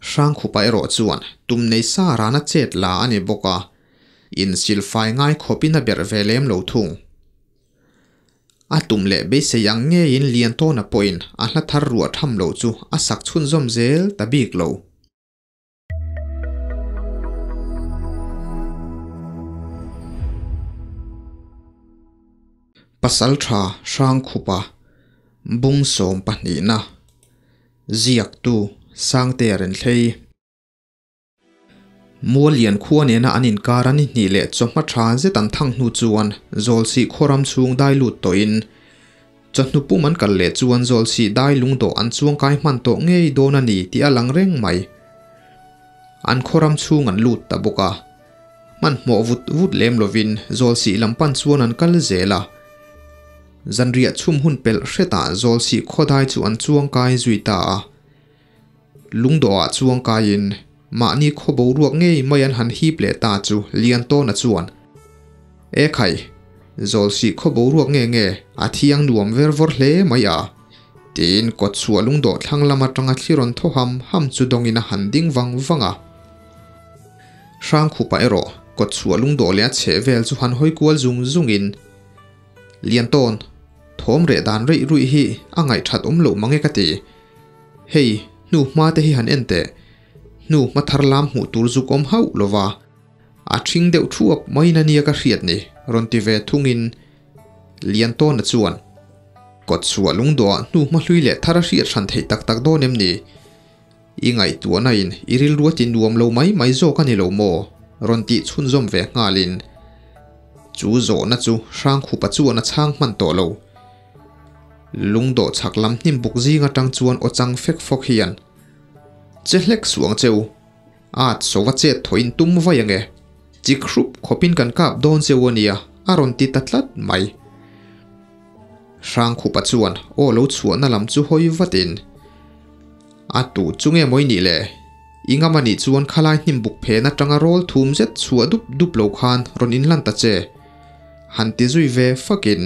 Hrangkhupa erawh chuan tum nei sa rana chet la a ni bawk a, insilfai ngai khawpin a berh ve lem lo thung. A tum leh beisei ang ngeiin Liantawna pawhin a hla thar ruah tham loh chu a sak chhunzawm zel ta bik lo. Pasaltha Hrangkhupa Bung 12na Ziaktu Sangtea Renthlei. Muallian khua nena an inkar a ni hnih leh chawhma tha zet an thang hnu chuan Zawlsih khaw ram chhung dai lut tawhin chawhnu pum an kal leh chuan Zawlsih dai lungdawh an chuangkai hman tawh ngei dawn a ni tih a lang reng mai. An khaw ram chhung an lut ta bawk a. Hmanhmawh vut vut lem lovin Zawlsih lam pan chuan an kal zel a. Zanriah chhum hun pelh hretah Zawlsih khaw dai chu an chuangkai zui ta a. Lungdawhah chuang kaiin mahni khaw boruak ngei mai an han hip leh ta chu Liantawna chuan, E khai, Zawlsih khaw boruak nge nge a thiang nuam ver vawr hle mai a, tiin kawtchhuah lungdawh thlang lam atanga thli rawn thaw ham ham chu dawngin a han ding vang vang a. Hrangkhupa erawh kawtchhuah lungdawh leh a chheh vel chu han hawi kual zung zungin, Liantawn, thawm reh dan reih ruih hi a ngaihthat awm loh mange ka ti. Hei, hnu hma te hi han en teh. Hnu hma thar lam hmuh tur zuk awm hauh lo va, a ṭhing deuh thuap maiin a nia ka hriat ni, rawn ti ve thungin Liantawna chuan, Kawtchhuah lungdawhah hnu hma hlui leh thar a hriat hran theih tak tak dawn em ni? I ngaihtuahna in i rilru a ti nuam lo mai mai zawk a ni lo maw? rawn tih chhunzawm ve nghalin chu zawhna chu Hrangkhupa chuan a chhang hman tawh lo. Lungdawh chhak lam hnim buk zing atang chuan aw chang fek fawk hian, Che hlek suh ang cheu, at sova chet thaw in tum vai ange, chik hrup khawpin kan kap dawn cheu a nia, a rawn ti ta tlat mai. Hrangkhupa chuan aw lo chhuahna lam chu hawi vatin, A tu chu nge mawi nih le? I ngam anih chuan khalai hnim buk phen atanga rawl thum zet chhuah dup dup lo khan rawn inlan ta che, han ti zui ve fakin.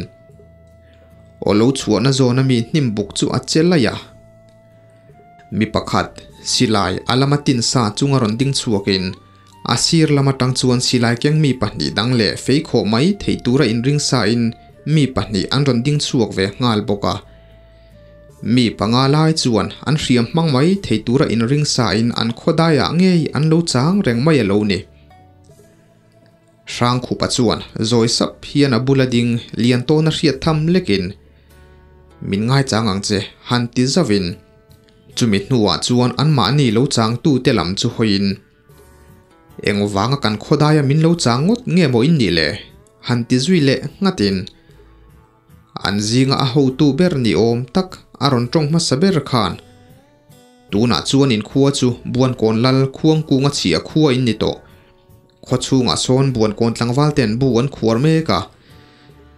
Aw lo chhuahna zawn a mi hnim buk chu a che laih a. Mi pakhat, silai a lama tin sa chunga rawn ding chhuakin a sir lam atang chuan silai keng mi pahnih dang leh fei khawh mai theih tura inring sain mi pahnih an rawn ding chhuak ve nghal bawk a. Mi panga lai chuan an hriam hmang mai thei tura inring sain an khawdaiah ngei an lo chang reng mai a lo ni. Hrangkhupa chuan zawi sap hian a bula ding lian tawna hriat tham lekin, Min ngaichang ang che, han ti zauhin. Chumi hnuah chuan anmahni lo changtute lam chu hawiin, Engvanga kan khawdaia min lo chang ngawt nge maw in nih le? han ti zui leh nghatin. An zinga a hotu ber ni awm tak a rawn tawng hmasa ber khan, Tunah chuan in khua chu Buankawn lal Khuangkunga chhia khua in ni tawh. Khaw chhungah sawn Buankawn tlangval ten bu an khuar mek a.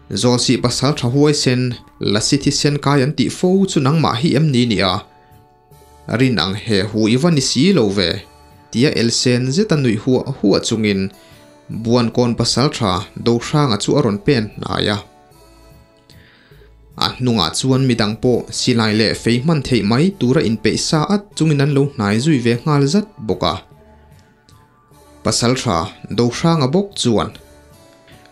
Zawlsih pasal tha huaisen, lasi thisen kai an tih fo chu nangmah hi em ni nia? Rin ang he hu i va ni si lo ve, tia elsen zeta nuih huah huah chungin Buankawn pasal tha Dohranga chu a rawn pen hnai a. A hnungah chuan midang pawh silai leh fei hman theih mai tura inpeih sa at chungin an lo hnai zui ve nghal zat bawk a. Pasalṭha Dohranga bawk chuan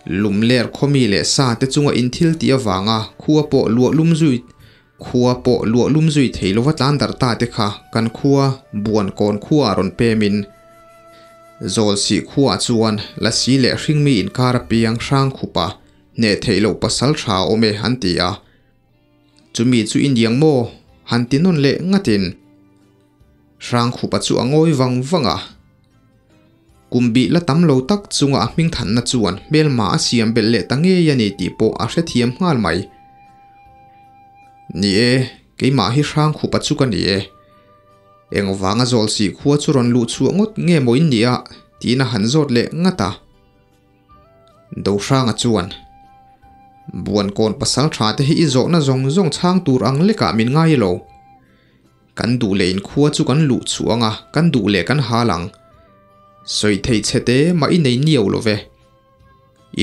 Lumler khawmi leh sa te chunga inthil tih avanga khua pawh luah lum zui khua pawh luah lum zui thei lova tlan darh ta te kha kan khua Buankawn khuaah rawn pemin Zawlsih khuaah chuan Lasi leh Hringmi inkar apiang Hrangkhupa hneh theih loh pasalṭha a awm e an ti a. Chumi chu i niang maw? han ti nawn leh ngatin Hrangkhupa chu a ngawi vang vang a. Kum bih la tam lo tak chunga a hming thanna chuan hmelma a siam belh leh ta ngei a ni tih pawh a hrethiam nghal mai. Ni e, keimah hi Hrangkhupa chu ka ni e. Engvanga Zawlsih khua chu rawn luh chhuah ngawt nge maw in nih a? tiin a han zawt leh ngat a. Dohranga chuan, Buankawn pasal tha te hi i zawhna zawng zawng chhang tur ang lekah min ngai lo. Kan duh leh in khua chu kan luh chhuah ang a, kan duh leh kan hal ang. Sawi theih chhe te mah i nei niau lo ve.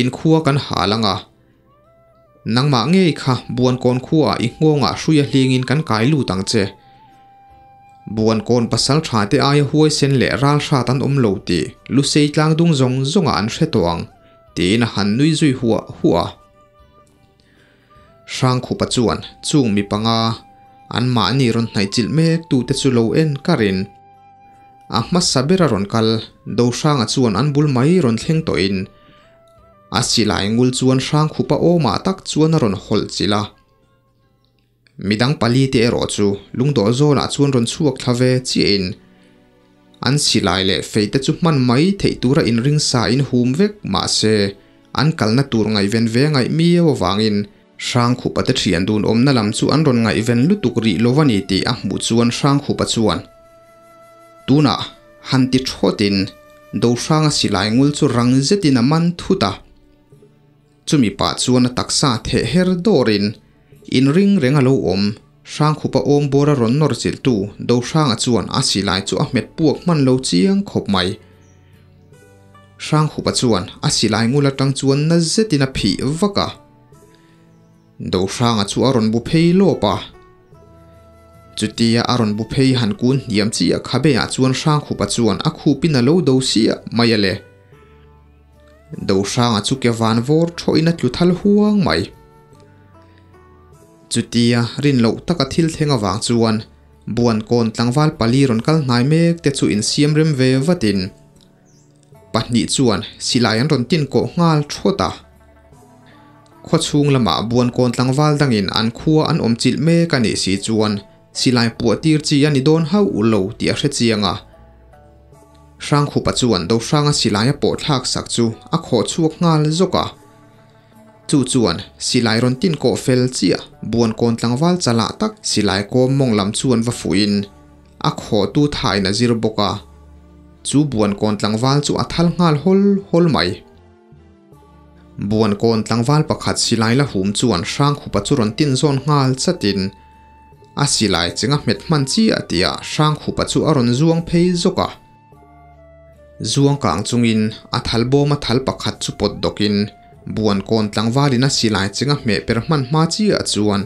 In khua kan hal ang a. Nangmah ngei kha Buankawn khuaah i nghawngah hruia hlingin kan kai lut ang che. Buankawn pasaltha te aia huaisen leh ral hrat an awm lo tih Lusei tlangdung zawng zawngah an hre tawh ang, tiin a han nui zui huah huah a. Hrangkhupa chuan chung mi panga anmahni rawn hnaihchilh mek tute chu lo en karin a hmasa ber a rawn kal. Dohranga chuan an bul mai rawn thleng tawhin a silai ngul chuan Hrangkhupa awmah tak chuan a rawn hawlh chilh a. Midang palite erawh chu lungdawh zawlah chuan rawn chhuak thla ve chiahin an silai leh fei te chu hman mai theih tura inring sa in hum vek mah se an kalna tur ngaihven ve ngaih miau avangin Hrangkhupa te thian dun awmna lam chu an rawn ngaihven lutuk rih lo a ni tih a hmuh chuan Hrangkhupa chuan tunah han ti thawtin Dohranga silai ngul chu rang zetin a man thut a. Chumi pah chuan a taksa theh her dawrin inring reng a lo awm. Hrangkhupa awm bawr a rawn nawr chilhtu Dohranga chuan a silai chu a hmet puak hman lo chiang khawp mai. Hrangkhupa chuan a silai ngul atang chuan na zetin a phih vak a. Dohranga chu a rawn bu phei lawp a. Chutia a rawn bu phei han kun hniam chiah khabeah chuan Hrangkhupa chuan a khupin a lo do siah mai a le. Dohranga chu ke van vawr thawhin a tlu thal huang mai. Chutia rin loh taka thil thleng avang chuan Buankawn tlangval pali rawn kal hnai mek te chu insiam rem ve vatin pahnih chuan silai an rawn tin kawh nghal thawt a. Khawchhung lamah Buankawn tlangval dangin an khua an awm chilh mek a nih si chuan Silai puah tir chi a ni dawn hauh lo tih a hre chiang a. Hrangkhupa chuan Dohranga silai a pawh thlak sak chu a khawh chhuak nghal zawk a. Chu chuan silai rawn tin kawh fel chiah Buankawn tlangval chalah tak silai kawm mawng lam chuan va fuhin a khawhtu thain a zir bawk a. Chu Buankawn tlangval chu a thal nghal hawl hawl mai. Buankawn tlangval pakhat silai la hum chuan Hrangkhupa chu rawn tin zawn nghal chatin A silai cheng a hmet hman chiah tihah Hrangkhupa chu a rawn zuang phei zawk a. Zuang kang chungin a thal bawma thal pakhat chu pawt dawkin Buankawn tlangvalin a silai cheng a hmeh per hman hma chiah chuan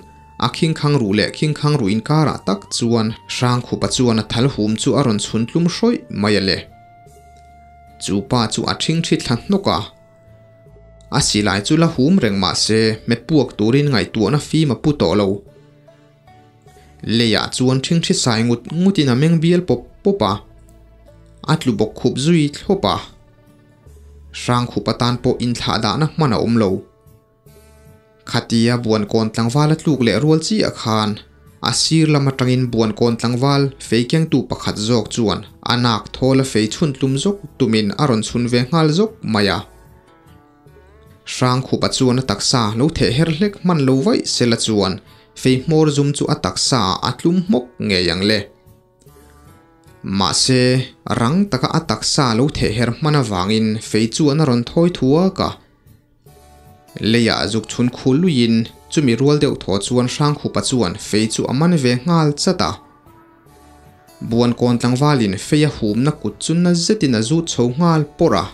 a khingkhang ruh leh khingkhang ruh inkarah tak chuan Hrangkhupa chuan a thal hum chu a rawn chhun tlum hrawih mai a le. Chu pa chu a ṭhingṭhi thla hnawk a. A silai chu la hum reng mah se hmet puak turin ngaihtuahna fim a pu tawh lo. Leiah chuan ṭhingṭhi sai ngut ngutin a meng bial pawp pawp a, a tlu bawk khup zui thlawp a. Hrangkhup atan pawh inthlah dahna hman a awm lo. Khatia Buankawn tlangval a tluk leh rual chiah khan a sir lam atangin Buankawn tlangval fei kengtu pakhat zawk chuan a nak thawl a fei chhun tlum zawk tumin a rawn chhun ve nghal zawk mai a. Hrangkhupa chuan a taksa lo theh her hlek hman lo vaih sela chuan fei hmawr zum chu a taksa ah a tlum hmawk ngei ang le. Mahse, rang taka a taksa lo theh her hman avangin fei chuan a rawn thawi thuak a. Leiah zuk chhun khul luiin chumi rual deuh thaw chuan Hrangkhupa chuan fei chu a man ve nghal chat a. Buankawn tlangvalin fei a humna kut chu na zetin a zut chho nghal pawrh a.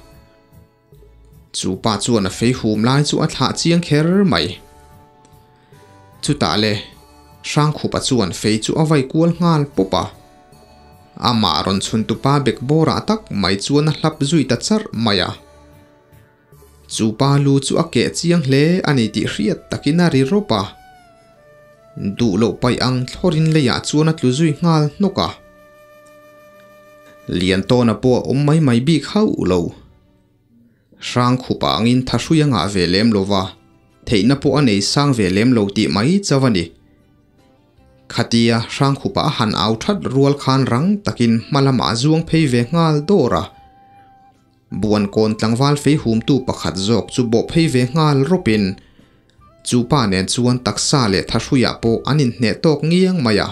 Chu pa chuan a fei hum lai chu a thlah chiang kher mai. Chutah le, Hrangkhupa chuan fei chu a vai kual nghal pawp a. Amah rawn chhun tupa bek bawrah tak mai chuan a hlap zui ta charh mai a. Chu pa lu chu a keh chiang hle a ni tih hriat takin a ri rawp a. Duh loh paih ang thlawrin leiah chuan a tlu zui nghal hnawk a. Liantawna pawh a awm mai mai bik hauh lo. Hrangkhupa angin thahrui a ngah ve lem lo va, theihna pawh a nei sang ve lem lo tih mai chauh a ni. Khatia Hrangkhupa a han au that rual khan rang takin hma lamah a zuang phei ve nghal dawr a. Buankawn tlangval fei humtu pakhat zawk chu bawh phei ve nghal rawpin chu pa nen chuan taksa leh thahruiah pawh an inhneh tawk ngiang mai a.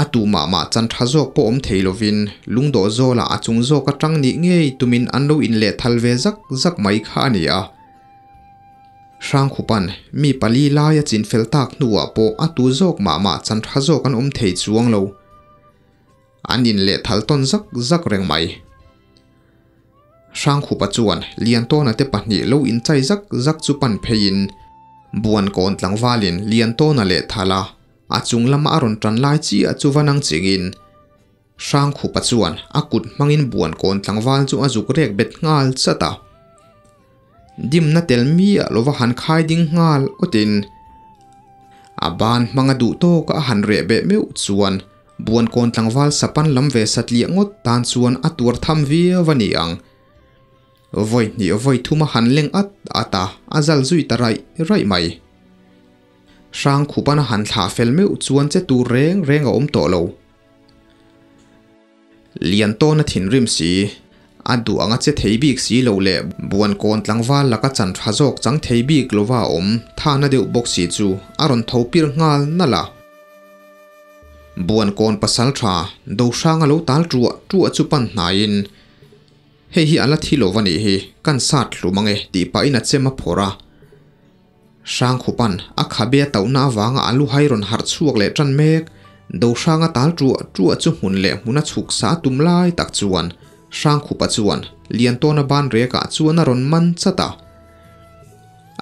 A tu mah mah chan tha zawk pawh awm thei lovin lungdawh zawlah a chung zawk atang nih ngei tumin an lo inlehthal ve zak zak mai kha a ni a. Hrangkhupan mi pali laia chinfel tak hnuah pawh a tu zawk mah mah chan tha zawk an awm thei chuang lo. An inlehthal tawn zak zak reng mai. Hrangkhupa chuan Liantawna te pahnih lo inchai zak zak chu pan pheiin Buankawn tlangvalin Liantawna leh Thala A chung lama a rawn tan lai chiah chu va nang chingin Hrangkhupa chuan a kut hmangin buankawn tlangval chu a zuk rek bet nghal chat a. Dimna tel miah lova han khai ding nghal awtin a ban hmanga duh tawka a han reh beh meuh chuan buankawn tlangval sapan lam ve satliah ngawt tan chuan a tuar tham viau a ni ang. Vawi hnih vawi thum a han leng at at a, a zal zui ta raih raih mai. Hrangkhupan a han thlah fel meuh chuan che tur reng reng a awm tawh lo. Liantawna thinrim si, a duh anga che thei bik si lo leh Buankawn tlangval laka chan tha zawk chang thei bik lova a awm thana deuh bawk si chu a rawn tho pir nghal nalh a. Buankawn pasal tha Dohranga lo tal ṭuah ṭuah chu pan hnaiin, Hei hi a la thi lo va nih hi, kan sat hlum ange tih pahin a chem a phawrh a. Hrangkhupan a khabe a tauhna avanga a lu hai rawn harh chhuak leh tan mek. Dohranga tal ṭuah ṭuah chu hmun leh hmuna chhuk sa a tum lai tak chuan Hrangkhupa chuan Liantawna ban rekah chuan a rawn man chat a.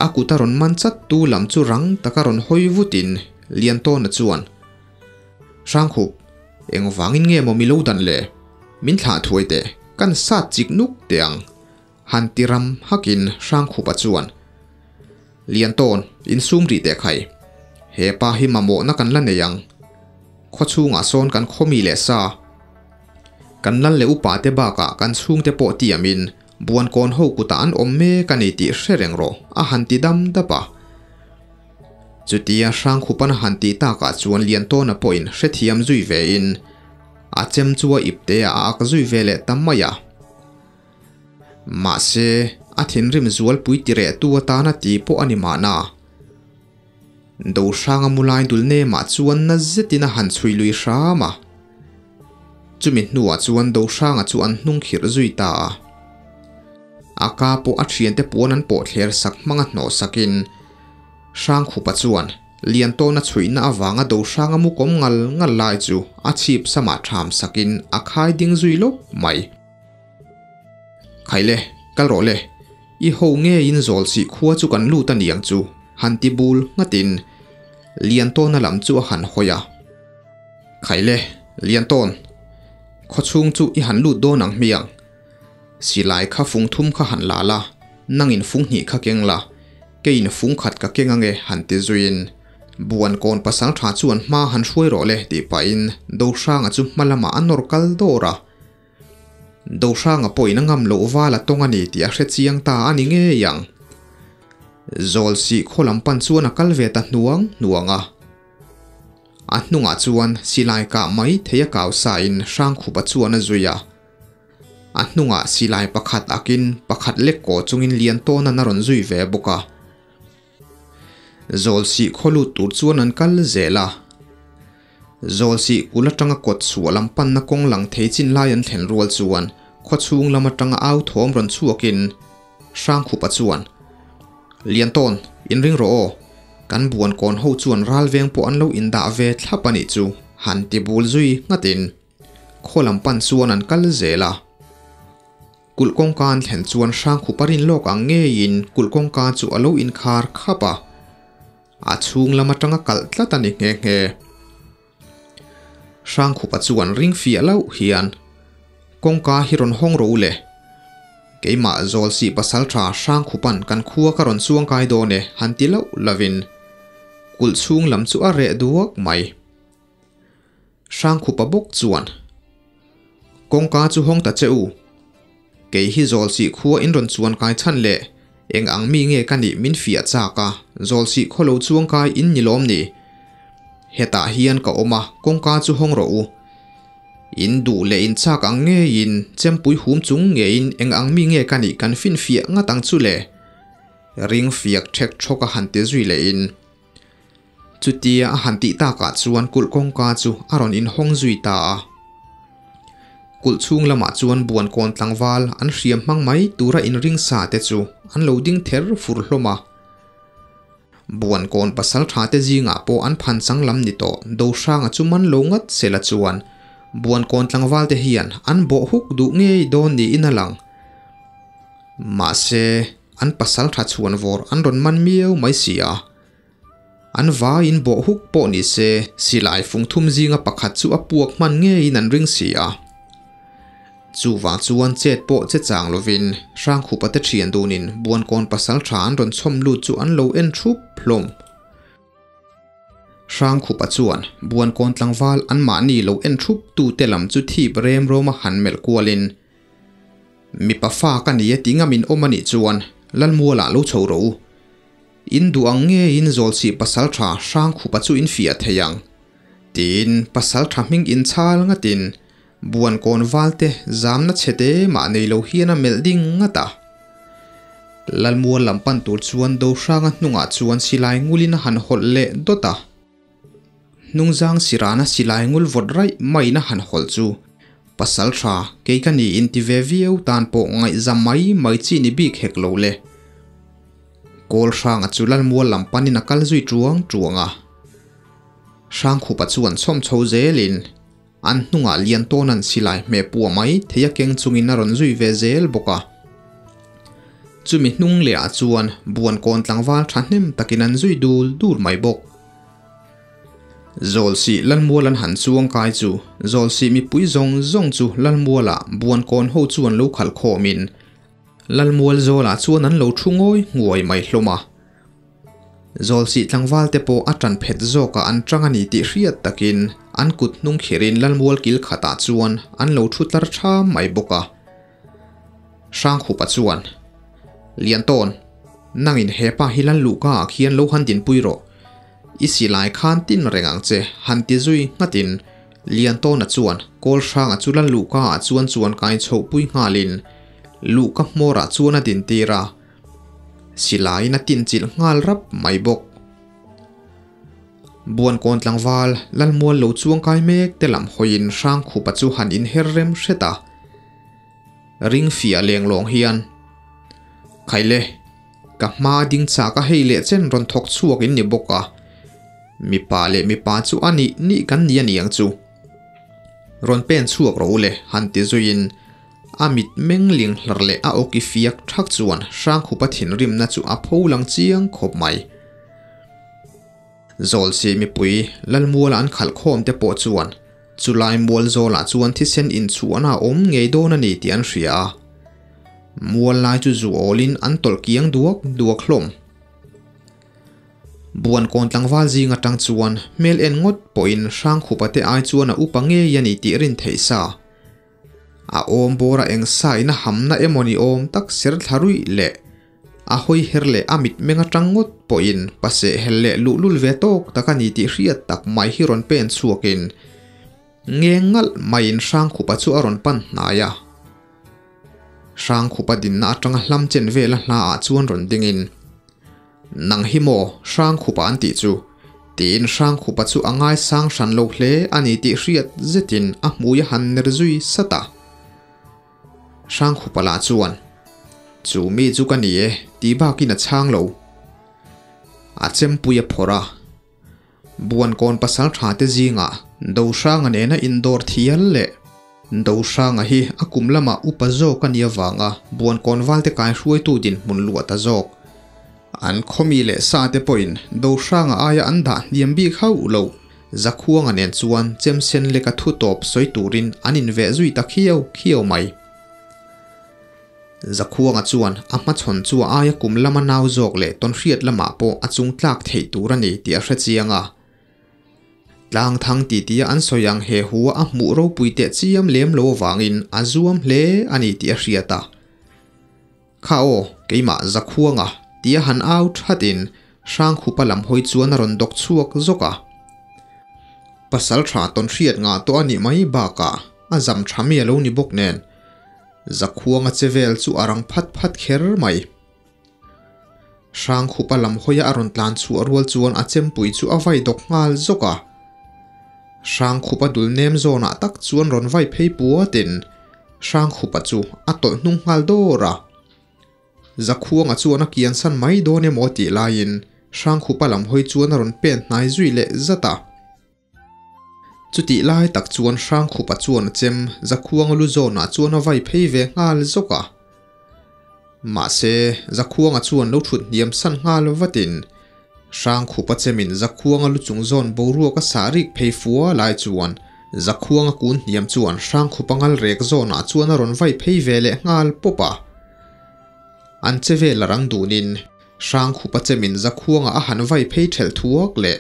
A kut a rawn man chat tu lam chu rang taka rawn hawi vutin Liantawna chuan, Hrangkhup, engvangin nge maw mi lo dan le? Min thlah thuai teh, kan sat chik nuk teh ang. Han ti ram hakin Hrangkhupa chuan, Liantawn, insum rih teh khai. He pa hi mamawhna kan la nei ang. Khaw chhungah sawn kan khawmi leh sa. Kan lal leh upa te bakah kan chhungte pawh tiamin Buankawn ho kutah an awm mek a ni tih hre reng rawh, a han ti dam dap a. Chutia Hrangkhupan a han tih takah chuan Liantawna pawhin hrethiam zui vein a chem chu a ipte a ak zui ve leh ta mai a. Mahse, a thinrim zualpui tirehtu atana ti pawh a ni mahna. Dohranga mulai dul nemah chuan na zetin a han chhui lui hram a. Chumi hnuah chuan Dohranga chu an hnung khirh zui ta a. A ka pawh a thiante puan an pawh thler sak hmanga hnawh sakin Hrangkhupa chuan Liantawna chhuihna avanga Dohranga mu kawm ngal ngal lai chu a chhip samah ṭham sakin a khai ding zui lawp mai. Khaile, kal rawh le. I ho ngeiin zawl sih khua chu kan lut a niang chu, han ti bul nghatin Liantawna lam chu a han hawi a. Khaile, Liantawn, khawchhung chu i han lut dawn ang hmiang. Silai kha fung thum kha han la la, nangin fung hnih kha keng la, keiin fung khat ka keng ange han ti zuiin Buankawn pasal tha chuan hma han hruai rawh le tih pahin Dohranga chu hma lamah a nawr kal dawr a. Dohranga pawhin a ngam loh val a tawng a ni tih a hre chiang ta a ni ngei ang. Zawl sih khaw lam pan chuan a kal ve ta hnuang hnuang a. A hnungah chuan silai kah mai thei a kau sain Hrangkhupa chuan a zui a. A hnungah silai pakhat akin pakhat lek kaw chungin Liantawna'n a rawn zui ve bawk a. Zawl sih khaw lut tur chuan an kal zel a. Zawl sih kul atanga kawt chhuah lam panna kawng lang thei chin lai an thlen rual chuan khaw chhung lam atanga au thawm rawn chhuakin Hrangkhupa chuan, Liantawn, inring rawh aw. Kan buan kawn ho chuan ralveng pawh an lo indah ve thlap a nih chu, han ti bul zui nghatin khaw lam pan chuan an kal zel a. Kulh kawngka an thlen chuan Hrangkhupa rin lawk ang ngeiin kulh kawngka chu a lo inkhar khap a, a chhung lam atanga kalh tlat a ni nghe nghe. Hrangkhupa chuan ring fiah loh hian kawngka hi rawn hawng rawh u le. Keimah zawl sih pasal tha Hrangkhupan kan khua ka rawn chuang kai dawn e han ti loh lovin kulh chhung lam chu a reh duak mai. Hrangkhupa bawk chuan, Kawngka chu hawng ta che u. Kei hi Zawlsih khua in rawn chuan kai chhan le, eng ang mi nge ka nih min fiah chak a, Zawlsih khaw lo chuang kai in ni lawm ni? Hetah hian ka awm a, kawngka chu hawng rawh u. In duh leh in chak ang ngeiin, chempui hum chung ngeiin eng ang mi nge ka nih kan finfiah ngat ang chu le? Ring fiak ṭhek ṭhawk a han ti zui lehin. Chutia a han tih takah chuan kulh kawngka chu a rawn inhawng zui ta a. Kulh chhung lamah chuan buankawn tlangval an hriam hmang mai tura inring sa te chu an lo ding ther fur hlawm a. Buankawn pasal tha te zingah pawh an phan chang lam ni tawh Dohranga chu man lo ngat sela chuan buankawn tlangval te hian an bawh huk duh ngei dawn niin a lang. Mahse, an pasal tha chhuan vawr an rawn man miau mai si a. An vaiin bawh huk pawh ni se, silai fung thum zinga pakhat chu a puak hman ngeiin an ring si a. Chuvang chuan chet pawh che chang lovin Hrangkhupa te thian dunin Buankawn pasal tha an rawn chhawm lut chu an lo en thup hlawm. Hrangkhupa chuan Buankawn tlangval anmahni lo en thup tute lam chu thip rem rawma han melh kualin, Mipa fa ka ni e ti ngamin awm a nih chuan Lalmualah lo chho rawh u. In duh ang ngeiin Zawlsih pasal tha Hrangkhupa chu in fiah thei ang. Tiin pasal tha hming inchhal ngatin Buankawn valte zamna chhe te mah nei lo hian a melh ding ngat a. Lalmual lam pan tur chuan Dohranga hnungah chuan silai ngulin a han hawlh leh dawt a. Hnungzang sirana silai ngul vawt raih maiin a han hawlh chu pasal tha kei ka ni inti ve viau tan pawh ngaihzam mai mai chi ni bik hek lo le. Kawlhranga chu Lalmual lam panin a kal zui tuang tuang a. Hrangkhupa chuan chhawm chho zelin An hnungah lian tawn an silai hmeh pua mai thei a keng chungin a rawn zui ve zel bawk a. Chumi hnung leh ah chuan buankawn tlangval thahnem takin an zui dul dur mai bawk. Zawlsih Lalmual an han chuang kai chu Zawlsih mipui zawng zawng chu Lalmualah buankawn ho chu an lo khalh khawmin Lalmual zawlah chuan an lo thu ngawi nguai mai hlawm a. Zawlsih tlangval te pawh a ṭan phet zawkah an ṭang a ni tih hriat takin an kut hnung khirin Lalmual kil khatah chuan an lo ṭhu tlar ṭham mai bawk a. Hrangkhupa chuan, Liantawn, nangin hepa hi Lalluhka ah khian lo han dinpui rawh. I silai khan tin reng ang che, han ti zui nghatin Liantawna chuan Kawlhranga chu Lalluhka ah chuan chuan kai chhohpui nghalin luhka hmawrah chuan a dintir a. Silaiin a tinchilh nghal rap mai bawk. Buankawn tlangval Lalmual lo chuang kai mek te lam hawiin Hrangkhupa chu han inher rem hret a. Ring fiah leng lawng hian, Khaile, ka hma ding chak a hei leh chen rawn thawk chhuak in ni bawk a. Mipa leh mipa chu a nih nih kan ni a niang chu. Rawn pen chhuak rawh u le, han ti zuiin A mit meng ling hlar leh a awki fiak thak chuan Hrangkhupa thinrimna chu a pho lang chiang khawp mai. Zawlsih mipui Lalmuala an khalh khawm te pawh chuan chulai mual zawlah chuan thisen inchhuahna a awm ngei dawn a ni tih an hria a. Mual lai chu zu awlin an tawlh kiang duak duak hlawm. Buankawn tlangval zing atang chuan hmel en ngawt pawhin Hrangkhupa te ai chuan a upa ngei a ni tih rin theih sa. A awm bawr a eng sa in a hamna emaw ni awm tak ser thla ruih leh a hawi her leh a mitmeng atang ngawt pawhin paseh hel leh luhlul ve tawk tak a ni tih hriat tak mai hi rawn pen chhuakin ngeng ngalh maiin Hrangkhupa chu a rawn pan hnai a. Hrangkhupa dinna atanga hlam chen vela hla ah chuan rawn dingin Nang hi maw Hrangkhupa an tih chu? tiin Hrangkhupa chu a ngaisang hran lo hle a ni tih hriat zetin a hmui a han ner zui sat a. Hrangkhupa lah chuan, Chu mi chu ka ni e tih bakin a chhang lo. A chempui a phawrh a. Buankawn pasal tha te zingah Dohranga nena indawr thial leh Dohranga hi a kum lamah upa zawk a nih avanga Buankawn valte kaihruaitu dinhmun luah ta zawk. An khawmi leh sa te pawhin Dohranga aia an dah hniam bik hauh lo. Zakhuanga nen chuan chemsen leka thu tawp sawi turin an inveh zui ta khiau khiau mai. Zakhuanga chuan a hmachhawn chu a aia kum lama nau zawk leh tawnhriat lamah pawh a chung tlak theih tur a ni tih a hre chiang a. Tlang thang titi a an sawi ang he hu a hmuh ropui teh chiam lem lo avangin a zuam hle a ni tih a hriat a. Kha aw, keimah Zakhuanga tia han au thatin Hrangkhupa lam hawi chuan a rawn dawk chhuak zawk a. Pasal tha tawnhriat ngah tawh a nih mai bakah a zam tha mi a lo ni bawk nen. Zakhuanga che vel chu a rang phat phat kher mai. Hrangkhupa lam hawia a rawn tlan chhuah rual chuan a chempui chu a vai dawk nghal zawk a. Hrangkhupa dul nem zawnah tak chuan rawn vai phei puatin Hrangkhupa chu a tawlh hnung nghal dawr a. Zakhuanga chuan a kiansan mai dawn emaw tih laiin Hrangkhupa lam hawi chuan a rawn pen hnai zui leh zat a. Chutih lai tak chuan Hrangkhupa chuan a chem Zakhuanga lu zawnah chuan a vai phei ve nghal zawk a. Mahse, Zakhuanga chuan lo thut hniam san nghal vatin. Hrangkhupa chemin Zakhuanga lu chung zawn boruak a sah rik phei fua lai chuan Zakhuanga kun hniam chuan Hrangkhupa ngal rek zawnah chuan a rawn vai phei ve leh nghal pawp a. An che vel a rang dunin Hrangkhupa chemin Zakhuanga a han vai phei thelh thuak leh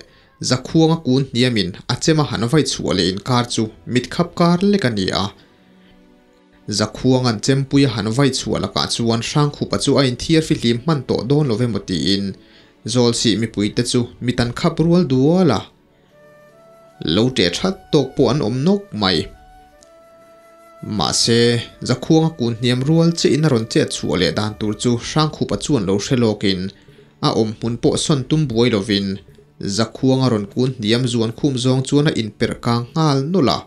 Zakhuanga kun hniamin a chem a han vai chhuah leh inkar chu mitkhap kar lek a ni a. Zakhuanga'n chempui a han vai chhuah lakah chuan Hrangkhupa chu a inthiar fihlim hman tawh dawn lo emaw tiin Zawlsih mipuite chu mit an khap rual dual a. Lo ṭeh that tawk pawh an awm nawk mai. Mahse, Zakhuanga kun hniam rual chiahin a rawn chet chhuah leh dan tur chu Hrangkhupa chuan lo hre lawkin a awm hmun pawh sawn tum buai lovin Zakhuanga rawn kun hniam zuan khum zawng chuan a inperh kang nghal nawlh a.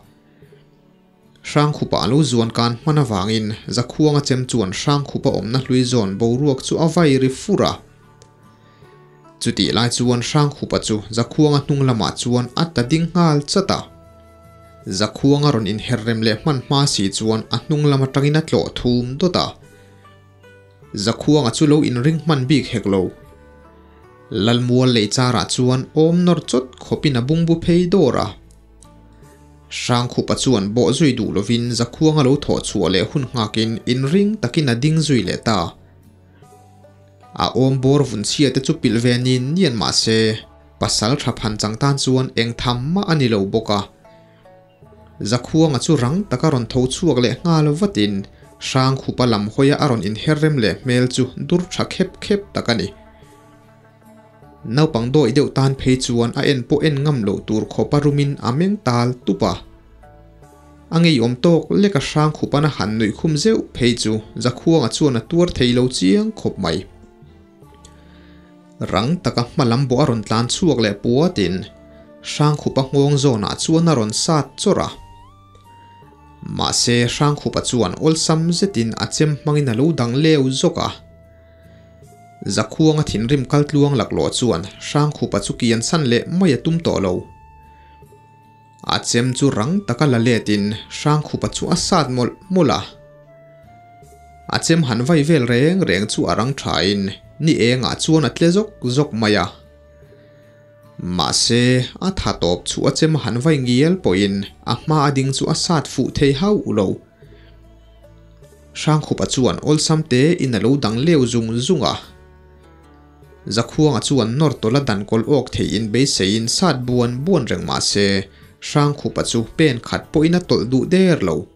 Hrangkhupa a lo zuan kan hman avangin Zakhuanga chem chuan Hrangkhupa awmna hlui zawn boruak chu a vai ri fur a. Chutih lai chuan Hrangkhupa chu Zakhuanga hnung lamah chuan a ta ding nghal chat a. Zakhuanga rawn inher rem leh hman hma si chuan a hnung lam atangin a tlawh thum dawt a. Zakhuanga chu lo inring hman bik hek lo. Lalmual lei charah chuan awm nawr chawt khawpin a bungbu phei dawr a. Hrangkhupa chuan bawh zui duh lovin Zakhuanga lo thawh chhuah leh hun nghakin inring takin a ding zui leh ta. A awm bawr vun chhia te chu pilh ve nin nian mah se, pasal tha phan chang tan chuan eng tham mah a ni lo bawk a. Zakhuanga chu rang taka rawn tho chhuak leh nghal vatin Hrangkhupa lam hawia a rawn inher rem leh hmel chu dur tha khep khep tak a ni. Naupang dawih deuh tan phei chuan a en pawh en ngam loh tur khawpa rumin a meng tal tup a. A ngeiawm tawk lek a hrang khupan a han nuih khum zeuh phei chu Zakhuanga chuan a tuar thei lo chiang khawp mai. Rang taka hma lam bawh a rawn tlan chhuak leh puatin Hrangkhupa nghawng zawnah chuan a rawn sat chawrh a. Mahse Hrangkhupa chuan awlsam zetin a chem hmangin a lo dang leu zawk a. Zakhuanga thinrim kaltluang laklawh chuan Hrangkhupa chu kian san leh mai a tum tawh lo. A chem chu rang taka la letin Hrangkhupa chu a sat mawlh mawlh a. A chem han vai vel reng reng chu a rang thain ni engah chuan a tle zawk zawk mai a. Mahse, a tha tawp chu a chem han vai ngial pawhin a hma a ding chu a sat fuh thei hauh lo. Hrangkhupa chuan awlsam te in a lo dang leu zung zung a. Zakhuanga chuan nawr tawla dan kawl awk thei in beiseiin sat buan buan reng mah se, Hrangkhupa chu pen khat pawhin a tawlh duh der lo.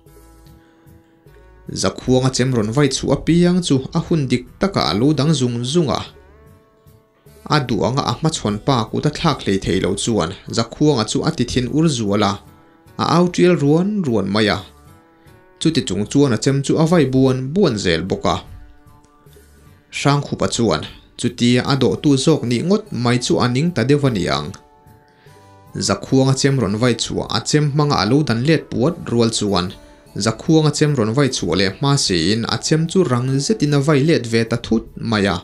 Zakhuanga chem rawn vai chhuah apiang chu a hun dik takah a lo dang zung zung a. A duh anga a hmachhawn pa kut a thlak hlei thei lo chuan Zakhuanga chu a ti thin ur zual a, a au tial ruan ruan mai a. Chuti chung chuan a chem chu a vai buan buan zel bawk a. Hrangkhupa chuan chutia a dawhtu zawk nih ngawt mai chu a ning ta deuh a ni ang. Zakhuanga chem rawn vai chhuah a chem hmanga a lo dan let puat rual chuan Zakhuanga chem rawn vai chhuah leh hma siin a chem chu rang zetin a vai let ve ta thut mai a.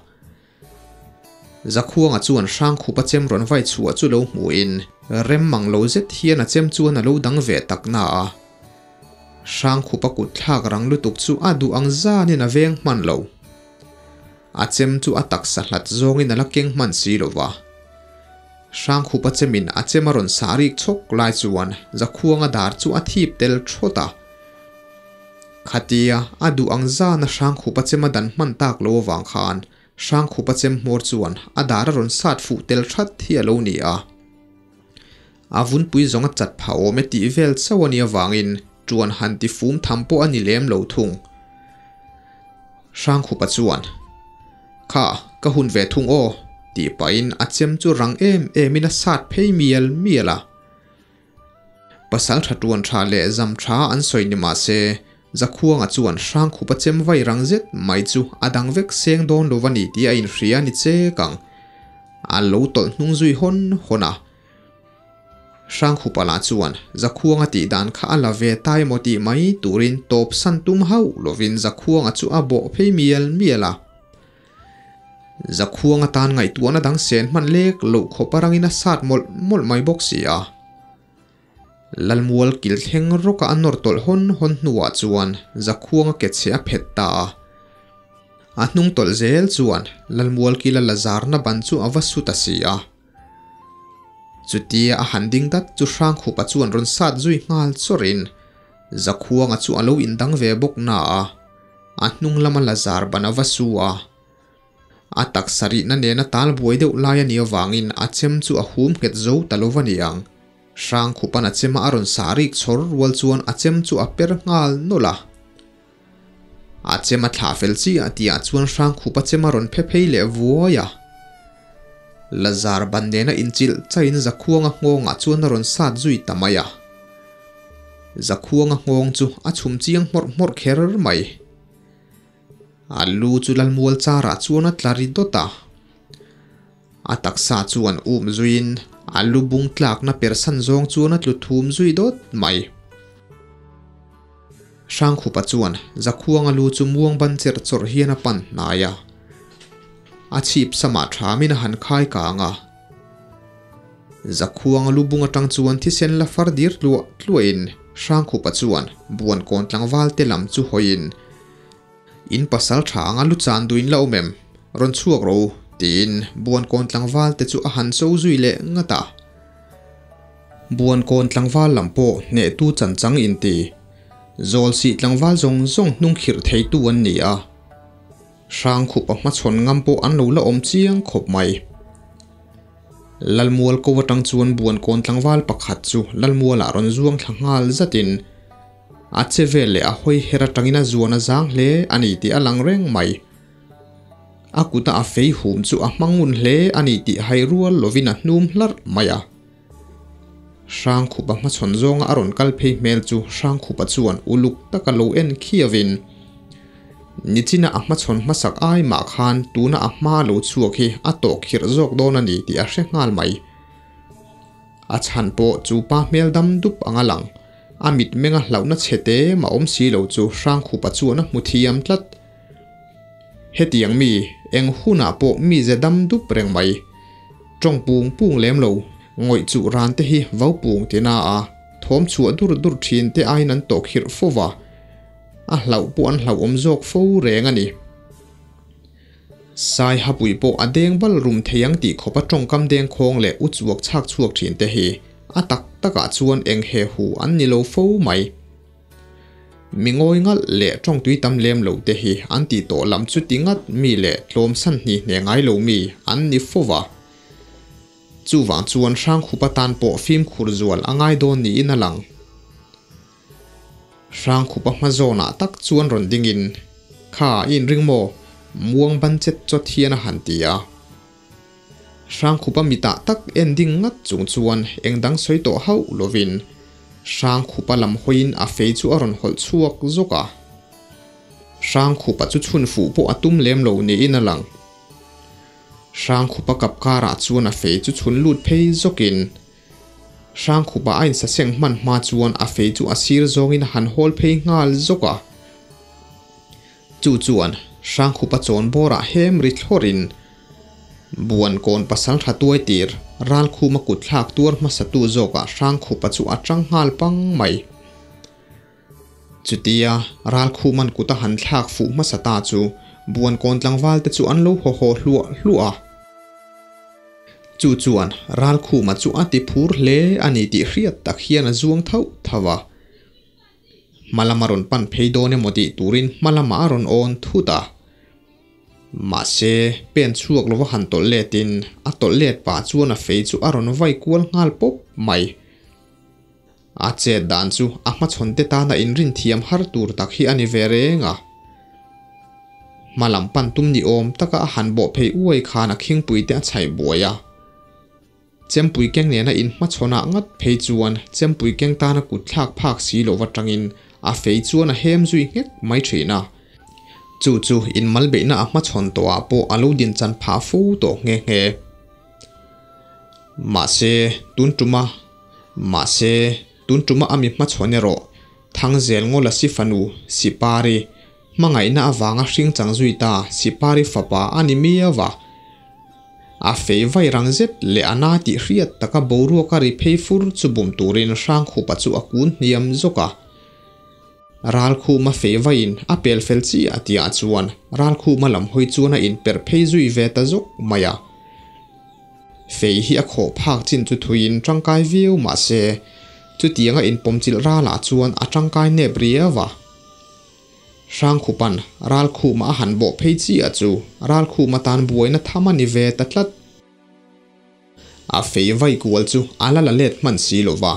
Zakhuanga chuan Hrangkhupa chem rawn vai chhuah chu lo hmuhin rem mang lo zet hian a chem chuan a lo dang ve tak na a. Hrangkhupa kut thlak rang lutuk chu a duh ang zanin a veng hman lo. A chem chu a taksa hlat zawngin a la keng hman si lo va. Hrangkhupa chemin a chem a rawn sah rik chhawk lai chuan Zakhuanga dar chu a thip tel thawt a. Khatia a duh ang zana Hrangkhupa chem a dan hman tak lo avang khan Hrangkhupa chem hmawr chuan a dar a rawn sat fuh tel that hi a lo ni a. A vunpui zawng a chat phah awm e tih vel chauh a nih avangin ṭuan han ti fum tham pawh a ni lem lo thung. Hrangkhupa chuan, Kha, ka hun ve thung aw, tih pahin a chem chu rang em emin a sat phei mial mial a. Pasal tha tuan tha leh zam tha an sawi ni mah se, Zakhuanga chuan Hrangkhupa chem vai rang zet mai chu a dang vek seng dawn lo va ni tih a inhria ni chek ang. A lo tawlh hnung zui hawn hawn a. Hrangkhupa lah chuan Zakhuanga tih dan kha a la ve ta emaw tih mai turin tawp san tum hauh lovin Zakhuanga chu a bawh phei mial mial a. Zakhuang atan ngaihtuahna dang sen hman lek loh khawp a rangin a sat mawlh mawlh mai bawk si a. Lalmual kil thleng rawka a nawr tawlh hawn hawn hnuah chuan Zakhuanga ke chhe a phet ta a. A hnung tawlh zel chuan Lalmual kila la zarna ban chu a va su ta si a. Chutia a han ding dat chu Hrangkhupa chuan rawn sat zui nghal chawrhin Zakhuanga chu a lo indang ve bawk na a, a hnung lama Lazar ban a va su a. A taksa rihna nena tal buai deuh lai a nih avangin a chem chu a hum nghet zo ta lo va ni ang. Hrangkhupan a chema a rawn sah rik chhawr rual chuan a chem chu a per nghal nawlh a. A chem a thlah fel chiah tihah chuan Hrangkhupa chem a rawn phe phei leh vuai a. Lazar ban nena inchilh chaiin Zakhuanga nghawngah chuan a rawn sat zui ta mai a. Zakhuanga nghawng chu a chhum chiang hmawrh hmawrh kher mai. A lu chu Lalmual charah chuan a tla ri dawt a. A taksa chuan um zuiin a lu bung tlakna persan zawng chuan a tlu thum zui dawt mai. Hrangkhupa chuan Zakhuanga lu chu muang ban cherh chawrh hian a pan hnai a. A chhip samah thamin a han khai kang a. Zakhuanga lu bung atang chuan thisen la far dir tluah tluahin Hrangkhupa chuan buankawn tlangval te lam chu hawiin In pasal tha anga lu chan duin la awm em? Rawn chhuak rawh u, tiin Buankawn tlangval te chu a han cho zui leh ngat a. Buankawn tlangval lam pawh hnehtu chanchang inti, Zawlsih tlangval zawng zawng hnung khirh theitu an ni a. Hrangkhupa hmachhawn ngam pawh an lo la awm chiang khawp mai. Lalmual ko atang chuan Buankawn tlangval pakhat chu Lalmualah rawn zuang thla nghal zatin, A che vel leh a hawi her atangin a zuan a zang hle a ni tih a lang reng mai. A kuta a fei hum chu a hmang ngun hle a ni tih hai rual lovin a hnum hlarh mai a. Hrangkhupa hmachhawn zawnga a rawn kal phei hmel chu Hrangkhupa chuan uluk taka lo en khiavin, Nichina a hmachhawn hmasak ai mah khan tuna a hma lo chhuak hi a tawh khirh zawk dawn a ni tih a hre nghal mai. A chhan pawh chu pa hmel dam dup ang a lang. A mitmenga hlauhna chhe te mah awm si lo chu Hrangkhupa chuan a hmu thiam tlat. Hetiang mi, eng hunah pawh mi ze dam dup reng mai. Tawng pung pung lem lo, ngawih chuh ran te hi vau pung ti na a, thawm chhuah dur dur thin te aiin an tawh khirh fo va. A hlauh pawh an hlauhawm zawk fo reng a ni. Sai hapui pawh a deng bal rum thei ang tih khawpa tawngkam dengkhawng leh u chuak chhak chhuak thin te hi a tak takah chuan eng he hu an ni lo fo mai. Mi ngawi ngalh leh tawngtui tam lem lo te hi an tih tawh lam chu ti ngat mi leh tlawmsan hni hne ngai lo mi an ni fo va. Chuvang chuan Hrangkhupa tan pawh fimkhur zual a ngai dawn niin a lang. Hrangkhupa hma zawnah tak chuan rawn dingin, Kha, i inring maw? Muang ban chet chawt hian a han ti a. Hrangkhupa mitah tak en ding ngat chung chuan eng dang sawi tawh hauh lovin Hrangkhupa lam hawiin a fei chu a rawn hawlh chhuak zawk a. Hrangkhupa chu chhun fuh pawh a tum lem lo niin a lang. Hrangkhupa kap karah chuan a fei chu chhun lut phei zawkin, Hrangkhupa a insaseng hman hma chuan a fei chu a sir zawngin a han hawl phei nghal zawk a. Chu chuan Hrangkhupa chawn bawrah hem ri thlawrin Buankawn pasal tha tuai tir Ralkhuma kut thlak tuar hmasatu zawkah Hrangkhupa chu a tang nghal pang mai. Chutia Ralkhuman kut a han thlak fuh hmasa ta chu Buankawn tlangval te chu an lo haw haw hluah hluah a. Chu chuan Ralkhuma chu a ti phur hle a ni tih hriat tak hian a zuang thauh thauh a. Hma lama rawn pan phei dawn emaw tih turin hma lamah a rawn awn thut a. Mahse, pen chhuak lova han tawlh letin a tawlh let pah chuan a fei chu a rawn vai kual nghal pawp mai. A chet dan chu a hmachhawn te tana inrin thiam har tur tak hi a ni ve reng a. Hma lam pan tum ni awm taka a han bawh phei uai khan a khingpui te a chhaih buai a. Chempui keng nena in hmachhawnah ngat phei chuan chempui keng tana kut thlak phak si loh atangin a fei chuan a hem zui nghek mai thin a. Chu chu inmalbeihna a hmachhawn tawhah pawh a lo din chan phah fo tawh nghe nghe. Mahse, tun tuma Mahse, tun tuma a mi hmachhawn erawh Thangzel Ngawla si fanu Sipari, hmangaihna avanga hring chang zui ta Sipari fapa a ni miau a. A fei vai rang zet leh a na tih hriat taka boruak a ri phei fur chu bum turin Hrangkhupa chu a kun hniam zawk a. Ralkhuma fei vaiin a pel fel chiah tihah chuan Ralkhuma lam hawi chuan a inperh phei zui ve ta zawk mai a. Fei hi a khawh phak chin chu thuiin tangkai viau mah se, chutianga inpawmchilh ralah chuan a tangkai nep riau a. Hrangkhupan Ralkhuma a han bawh phei chiah chu Ralkhuma tan buaina tham a ni ve ta tlat. A fei vai kual chu a la la let hman si lo va.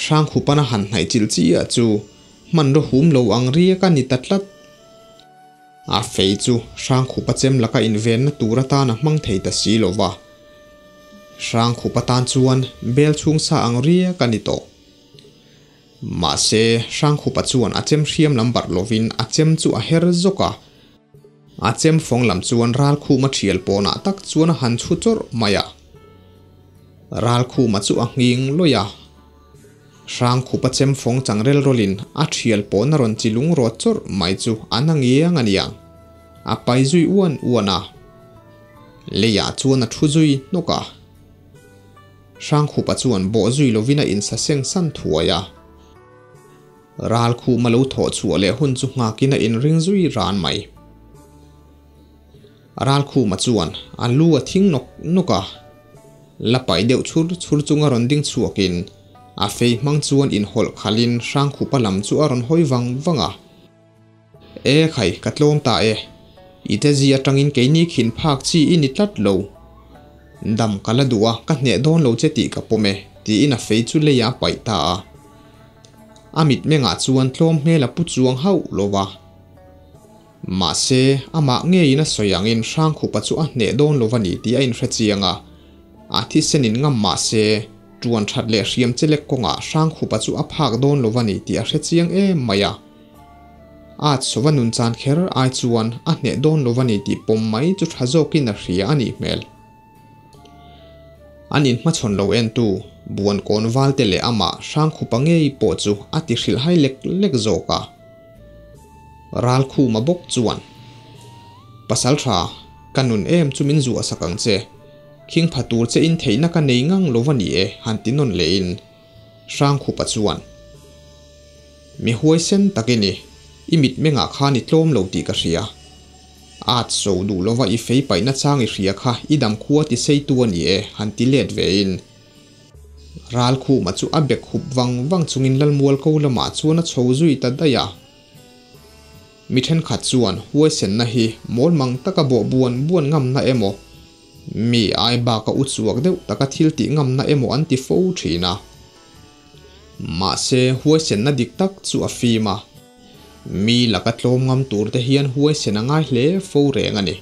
Hrangkhupan a han hnaih chilh chiah chu hmanraw hum lo ang riak a ni ta tlat. A fei chu Hrangkhupa chem laka invenna tur atan a hmang thei ta si lo va. Hrangkhupa tan chuan bel chhung sa ang riak a ni tawh. Mahse, Hrangkhupa chuan a chem hriam lam barh lovin a chem chu a her zawk a. A chem fawng lam chuan Ralkhuma thial pawnah tak chuan a han chhu chawrh mai a. Ralkhuma chu a nghing lawih a. Hrangkhupa chem fawng chang rel rawlin a thial pawn a rawn chi lung rawt chawrh mai chu a na ngiang a niang. A pai zui uan uan a. Leiah chuan a thu zui hnawk a. Hrangkhupa chuan bawh zui lovin a insaseng san thuai a. Ralkhuma lo thawh chhuah leh hun chu nghakin a inring zui ran mai. Ralkhuma chuan a lu a thing nawk nawk a. La paih deuh chhur chhur chunga rawn ding chhuakin a fei hmang chuan inhawlh khalhin Hrangkhupa lam chu a rawn hawi vang vang a. E khai, ka tlawm ta e. I te zi atangin keini khin phak chi i ni tlat lo. Dam ka la duh a, ka hneh dawn lo che tih ka pawm e, tiin a fei chu lei a paih ta a. A mitmengah chuan tlawm hmel a pu chuang hauh lo va. Mahse, amah ngeiin a sawi angin Hrangkhupa chu a hneh dawn lo va ni tih a inhre chiang a. A thisenin ngam mah se, ṭuan ṭhat leh hriam chelek kawngah Hrangkhupa chu a phak dawn lo va ni tih a hre chiang em mai a. At sova nun chan kher ai chuan a hneh dawn lo a ni tih pawm mai chu tha zawkin a hria a nih hmel. An inhmachhawn lo entu Buan kawn valte leh amah Hrangkhupa ngei pawh chu a ti hrilhhai lek lek zawk a. Ralkhuma bawk chuan, Pasal tha, ka nun em chu min zuah sak ang che. Khing pha tur che in theihna ka nei ngang lo a ni e han ti nawn lehin Hrangkhupa chuan, Mi huaisen tak i ni, i mitmengah khan i tlawm lo tih ka hria. At so duh lova i fei paihna chang i hria kha i dam khua ti seitu a ni e, han ti let vein. Ralkhuma chu a bek hup vang vang chungin Lalmual ko lamah chuan a chho zui ta daih a. Mi thenkhat chuan huaisenna hi mawl mang taka bawh buan buan ngamna emaw, Mi ai baka u chuak deuh taka thil tih ngamna emaw an ti fo thin a. Mahse, huaisenna dik tak chu a fim a. Mi laka tlawm ngam tur te hian huaisen a ngai hle fo reng a ni.